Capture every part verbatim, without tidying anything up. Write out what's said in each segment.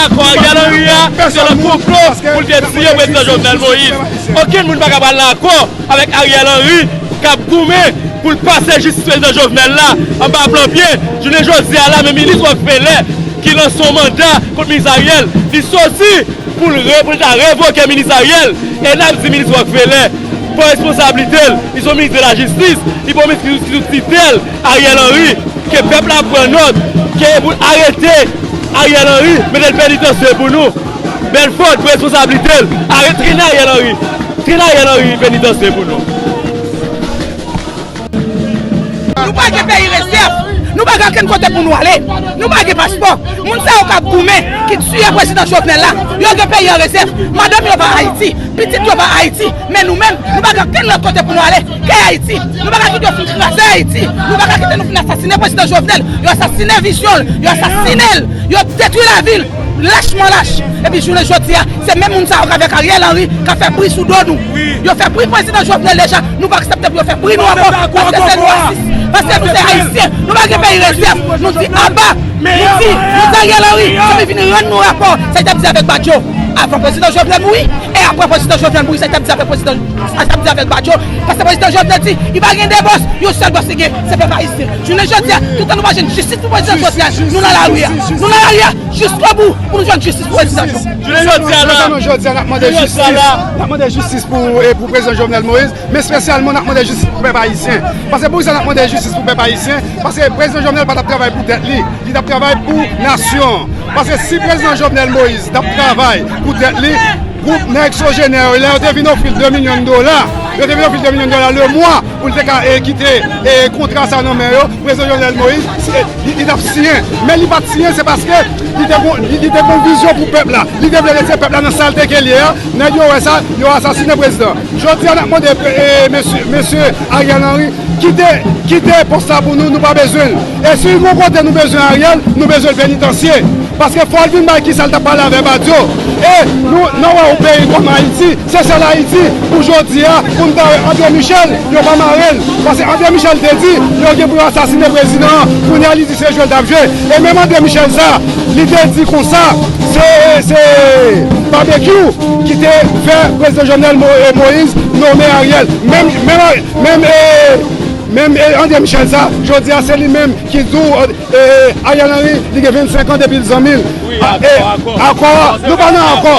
Akò Ariel Henry a, se yon konplo pou l te tiye prezidan Jovenel Moïse. Okenn moun pa ka pral nan akò avèk Ariel Henry k ap goumen pou l pase jistis prezidan Jovenel la anba plan pye. Jounen jodi a la, men minis Rockefeller ki lanse yon manda kont minis Ariel, li soti pou l re-, pou l ta revoke minis Ariel. E n ap di minis Rockefeller pran responsablite l. Li se yon minis de la jistis, li pa yon minis ki sou titèl Ariel Henry. Ke pèp la pran nòt, ke pou l arete Ariel Henry, mete l penitansye pou nou. Belfort pran responsablite l, arete, trennen Ariel Henry, trennen Ariel Henry penitansye pou nou. Nou pa gen peyi rezèv. Nou pa gen okenn kote pou nou ale. Nou pa gen paspò. Moun sa yo k ap goumen, ki tiye prezidan Jovenel la, yo gen peyi an rezèv. Madanm yo pa Ayiti, pitit yo pa Ayiti. Men nou menm, nou pa gen okenn lòt kote pou nou ale ke Ayiti. Nou pa ka kite yo fin kraze Ayiti. Nou pa ka kite nou fin asasinen prezidan Jovenel. Yo asasinen vizyon l. Yo asasinen l. Yo detwi lavi l. Lachman lach. Epi jounen jodi a, se menm moun sa yo k avèk Ariel Henry k ap fè bri sou do nou. Yo fè bri prezidan Jovenel deja. Nou pa aksepte pou yo fè bri nou ankò. Paske se nou rasis. Paske nou se Ayisyen. Nou pa gen peyi rezèv. Nou di aba. Nou di, nou di Ariel Henry, se li vin rann nou rapò. Sa l t ap di avèk Badio. Avan prezidan Jovenel mouri, e apre prezidan Jovenel mouri, sa l t ap di avèk prezidan, sa l t ap di avèk Badio. Paske prezidan Jovenel di, li pa gen de bòs, yon sèl bòs li gen, se pèp ayisyen. Jounen jodi a, toutan nou pa jwenn jistis pou prezidan Jovenel, nou nan lari a. Nou nan lari a, jiskobou, pou nou jwenn jistis pou prezidan Jovenel. Jounen jodi a la, jounen jodi a, n ap mande jistis, n ap mande jistis pou, e, pou prezidan Jovenel Moïse, men espesyalman, n ap mande jistis pou pèp ayisyen. Paske poukisa n ap mande jistis pou pèp ayisyen? Paske prezidan Jovenel pa t ap travay pou tèt li, li t ap travay pou nasyon an. Paske si prezidan Jovenel Moïse t ap travay pou tèt li, gwoup nèg Sogener yo, lè yo te vin ofri l de milyon dola, yo te vin ofri l de milyon dola le mwa pou l te ka, e, kite, e, kontra sa nan men yo, prezidan Jovenel Moïse, e, li, li t ap siyen. Men li pa t siyen, se paske li te gon, li, li te gon vizyon pou pèp la. Li te vle retire pèp la nan salte ke l ye a. Nèg yo wè sa, yo asasinen prezidan. Jodi a, n ap mande, e, mesye, mesye Ariel Henry, kite, kite pòs la pou nou, nou pa bezwen l. E si gon kote nou bezwen Ariel, nou bezwen l penitansye. Paske fò l vin bay kisa l t ap pale avè Badio. E nou, nou wè yon peyi kòm Ayiti, se sèl Ayiti, pou jodi a, pou n ta wè André Michel, yo pa mare l. Paske André Michel te di, yo gen pou yo asasinen prezidan an. Kounye a, li di se jwe l t ap jwe. E menm André Michel sa, li te di konsa, se, se Babekyou ki te fè prezidan Jovenel Mo-, e, Moïse nonmen Ariel. Menm, menm, menm, e, menm, e, André Michel sa, jodi a se li menm ki di w, e, Ariel Henry, li gen vennsenk an depi l zanmi l. Wi, a, e, akò, akò. Akò a, nou pa nan akò.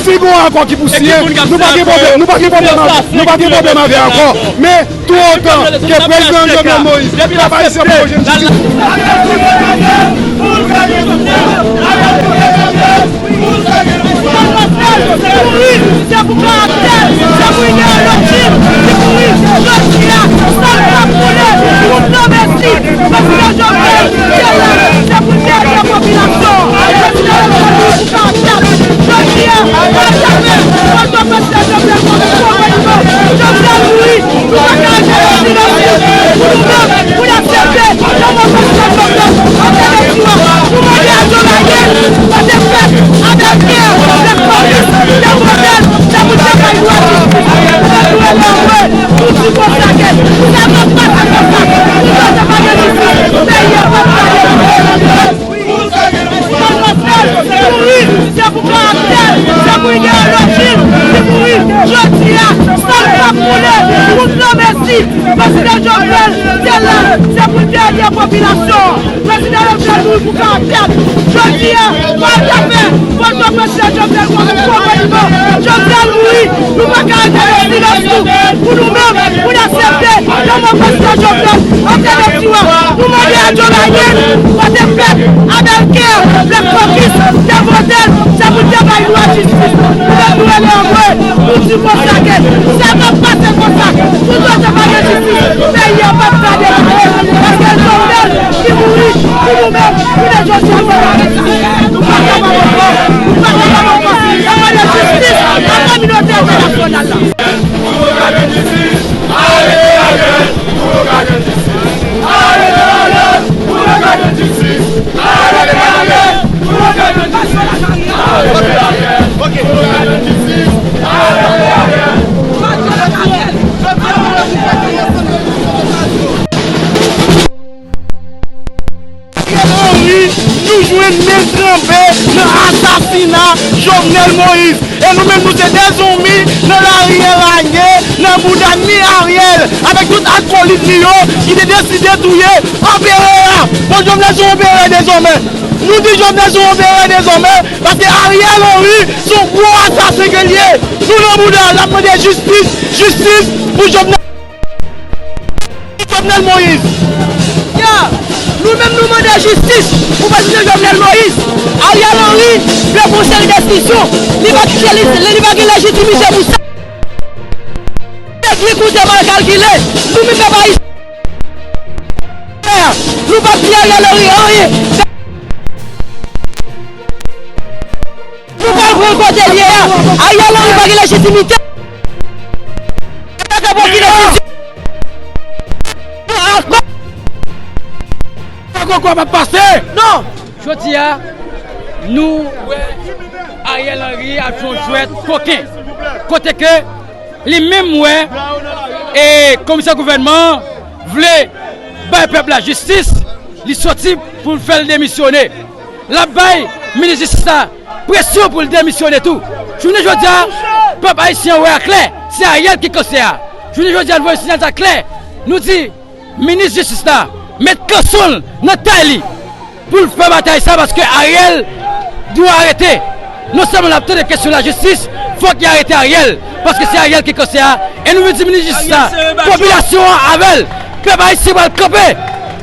Si gon akò ki pou siyen, nou pa gen pwoblèm, nou pa gen pwoblèm, nou pa gen pwoblèm avè akò. Men, tou otan ke prezidan Jovenel Moïse, pèp ayisyen poko jwenn jistis. Se pou karaktè l, se pou ideoloji l, li mouri jodi a, san l pa koule, pou nonmen si prezidan Jovenel te la, se pou l te ede popilasyon an. Prezidan Jovenel mouri pou karaktè l. Jodi a, pa janmen, foto prezidan Jovenel kòm yon gwo moniman. Jovenel mouri, nou pa ka rete nan silans pou nou menm, pou n aksepte yon move sitiyasyon antre de swa. Nou mande a Joe Biden, pote pèp, avèk kè, avèk fòs, se modèl, se pou te bay nou jistis. Nou rele anmwe, nou di konsa ke sa p ap pase konsa. Pou nou te pa gen jistis, peyi a p ap pale. Mouri, se pou karaktè l, se pou ideoloji l, li mouri jodi a, san l pa koule, pou nonmen si prezidan Jovenel te la, se pou l te ede popilasyon an. Prezidan Jovenel mouri pou karaktè l. Jodi a, pa t ap fè foto prezidan Jovenel kòm yon gwo moniman. Jovenel mouri, nou pa ka rete nan silans nou. Pou nou menm, pou n aksepte lanmò prezidan Jovenel, antre de swa. Nou mande a Joe Biden, pote pèp, avèk kè, Black Caucus, te vote l, se pou l te bay nou jistis. Nou menm nou rele anmwe, nou di konsa ke sa p ap pase konsa. Pou nou te pa gen jistis, peyi a p ap ka devlope. Paske Jovenel ki mouri pou nou menm, jounen jodi a, nou pa kapab ankò, nou pa kapab ankò. N ap mande jistis a kominote entènasyonal la. Jovenel Moïse. E nou menm nou se de zonbi nan lari an lage nan bouda ni Ariel avèk tout akolit li yo ki te deside touye anperè a. Bon, Jovenel se yon anperè dezòmè. Nou di Jovenel se yon anperè dezòmè paske Ariel Henry se yon gwo asasen ke l ye. Nou nan bouda l, n ap mande jistis, jistis pou Jovenel. Jovenel Moïse. Ya, nou menm nou mande jistis pou prezidan Jovenel Moïse. Ariel Henry pran yon seri desizyon, li pa gen, li, li pa gen lejitimite pou sa. Nèg li koute mal kalkile, nou menm pèp ayisyen, nou p ap di Ariel Henry anyen. Nou pral pran kote l ye a. Ariel Henry pa gen lejitimite. Sa ka pran ki desizyon. Akò. Akò kwa p ap pase. Non. Jodi a, nou wè Ariel Henry ap jwe yon jwèt koken. Kote ke li menm wè e komisè gouvènman an vle bay pèp la jistis, li soti pou l fè l demisyone. L ap bay minis jistis la presyon pou l demisyone tou. Jounen jodi a, pèp ayisyen an wè aklè, se Ariel ki kansè a. Jounen jodi a, nou voye siyal sa klè. Nou di, minis jistis la, met kanson l nan tay li pou l fè batay sa, paske Ariel dwe arete. Non sèlman l ap tande kesyon lajistis, fòk li arete Ariel, paske se Ariel ki kansè a. E nou vin di minis jistis la, popilasyon an avè l, pèp ayisyen pral kanpe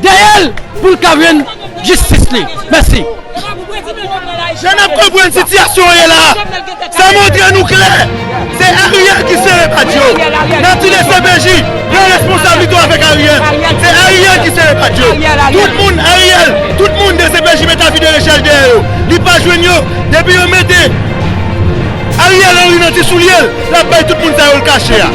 dèyè l pou l ka jwenn jistis li. Mèsi. Jan n ap konprann sitiyasyon an ye la, sa montre nou klè, se Ariel ki sere badjo. Nati de C P J pran responsablite w avèk Ariel. Se Ariel ki sere badjo. Tout moun, Ariel, tout moun de C P J mete avi de rechèch dèyè yo. Li pa jwenn yo. Depi yo mete Ariel Henry nan ti soulye l, l ap bay tout moun sa yo l kache a.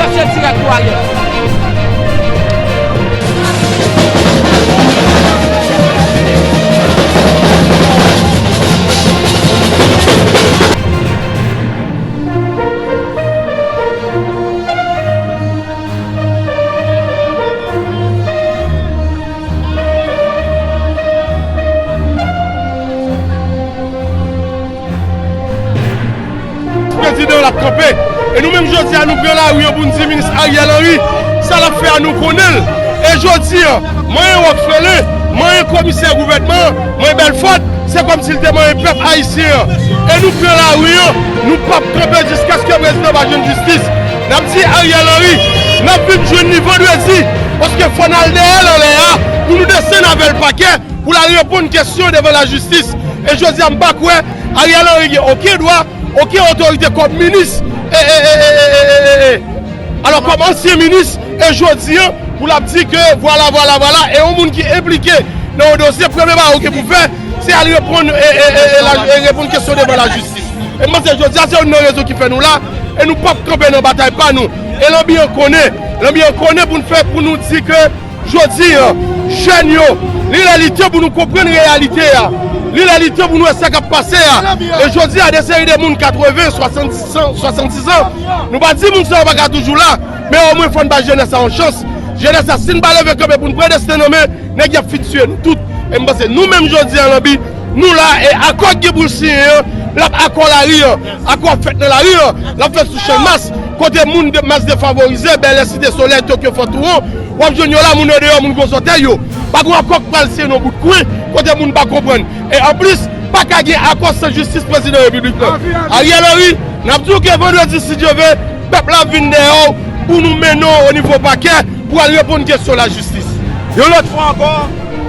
Prezidan l ap kanpe. E nou menm jodi a, nou pran lari an pou n di minis Ariel Henry, sa l ap fè a, nou konnen l. E jodi a, manyen Rockefeller, manyen komisè gouvènman an, manyen Belfort, se kòmsi l te manyen pèp ayisyen an. E nou pran lari an, nou p ap kanpe jiskaske prezidan pa jwenn jistis. N ap di Ariel Henry, n ap vin jwenn li vandredi, paske fò n al dèyè l anlè a, pou nou desann avè l pakè, pou l al reponn kesyon devan lajistis. E jodi a, m pa kwè Ariel Henry gen okenn dwa, okenn otorite kòm minis, e, e, e, e, e, e, e, e, alò kòm ansyen minis, e jodi a, pou l ap di ke vwala, vwala, vwala, e yon moun ki enplike nan yon dosye, premye bagay ou gen pou fè, se al reponn, e, e, e, e, la, e reponn kesyon devan lajistis. E m panse jodi a, se youn nan rezon ki fè nou la, e nou p ap kanpe nan batay pa nou. E lanbi an konnen, lanbi an konnen pou n fè, pou nou di ke jodi a, jèn yo, li lè li tan pou nou konprann reyalite a. Li lè li tan pou nou wè sa k ap pase a. E jodi a, de seri de moun katreven, swasanndis an, swasanndis an, nou pa di moun sa yo pa ka toujou la, men omwen fò n bay jenès la yon chans. Jenès la, si n pa leve kanpe pou n pran desten nan men, nèg y ap fin tiye nou tout. E m panse nou menm jodi a, lanbi, nou la, e akò k gen pou l siyen an, l ap akò lari an. Akò ap fèt nan lari an, l ap fèt sou Channmas, kote moun de mas defavorize, Bèlè, Site Solèy, Tokyo, Fò Touwon, w ap jwenn yo la, moun andeyò, moun gwo zòtèy yo. Pa gen akò k pral siyen nan bout kwen, kote moun pa konprann. E anplis, pa ka gen akò san jistis prezidan repiblik lan. Ariel Henry, n ap di w ke vandredi, si Dye vle, pèp la ap vin dèyè w pou nou mennen w o nivo pakè pou al reponn kesyon lajistis. Yon lòt fwa ankò,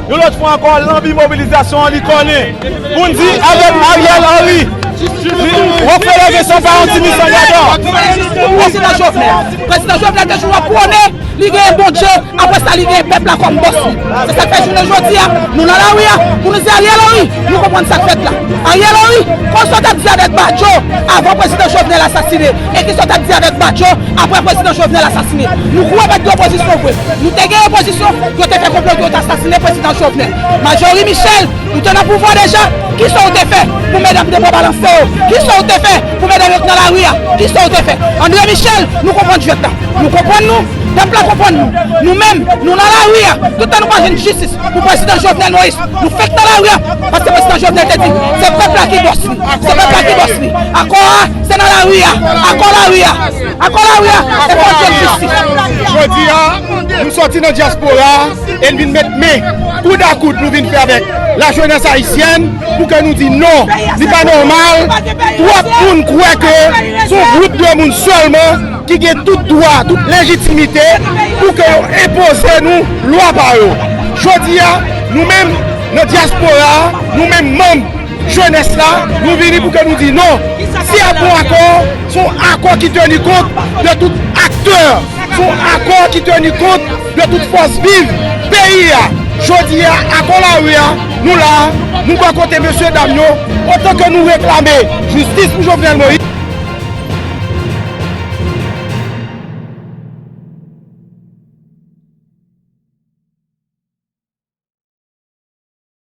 yon lòt fwa ankò, lanbi mobilizasyon an li kònen. Pou n di avèk Ariel Henry, li, Rockefeller Vincent pa yon ti misangadò. Prezidan Jovenel, prezidan Jovenel te toujou ap pwone li genyen Bondye, apre sa li genyen pèp la kòm bòs li. Se sa k fè jounen jodi a, nou nan lari a, pou nou di Ariel Henry, nou konprann sa k fèt la. Ariel Henry, kon sa w t ap di avèk Badjo, avan prezidan Jovenel asasine, e ki sa w t ap di avèk Badjo, apre prezidan Jovenel asasine. Nou kouri avèk de opozisyon vre. Nou te gen opozisyon, yo te fè konplo ke yo t asasine prezidan Jovenel. Marjorie Michel, ou te nan pouvwa deja, ki sa w te fè pou medam te pran balanse yo? Ki sa w te fè? fè pou medam yo k nan lari a? Kisa w te fè? André Michel, nou konprann jwèt la. Nou konprann nou, pèp la konprann nou. Nou menm, nou nan lari a. Toutan nou pa jwenn jistis pou prezidan Jovenel Moïse, nou fèk nan lari a. Paske prezidan Jovenel te di, se pèp la ki bòs li. Se pèp la ki bòs li. Akò a, se nan lari a. Akò lari a. Akò lari a. E fò l jwenn jistis. Jodi a, nou sòti nan dyaspora a e n vin met men koud a koud nou vin fè avèk lajenès ayisyèn pou ke nou di non. Li pa nòmal twòp moun kwè ke se yon gwoup de moun sèlman ki gen tout dwa, tout lejitimite pou ke yo enpoze nou lwa pa yo. Jodi a, nou menm nan dyaspora a, nou menm manm jenès la, nou vini pou ke nou di non. Si y ap yon akò, se yon akò ki teni kont de tout aktè, se yon akò ki teni kont de tout fòs viv peyi a. Jodi a, akò lari a, nou la, nou bò kote mesye dam yo, otan ke nou reklame jistis pou Jovenel Moïse.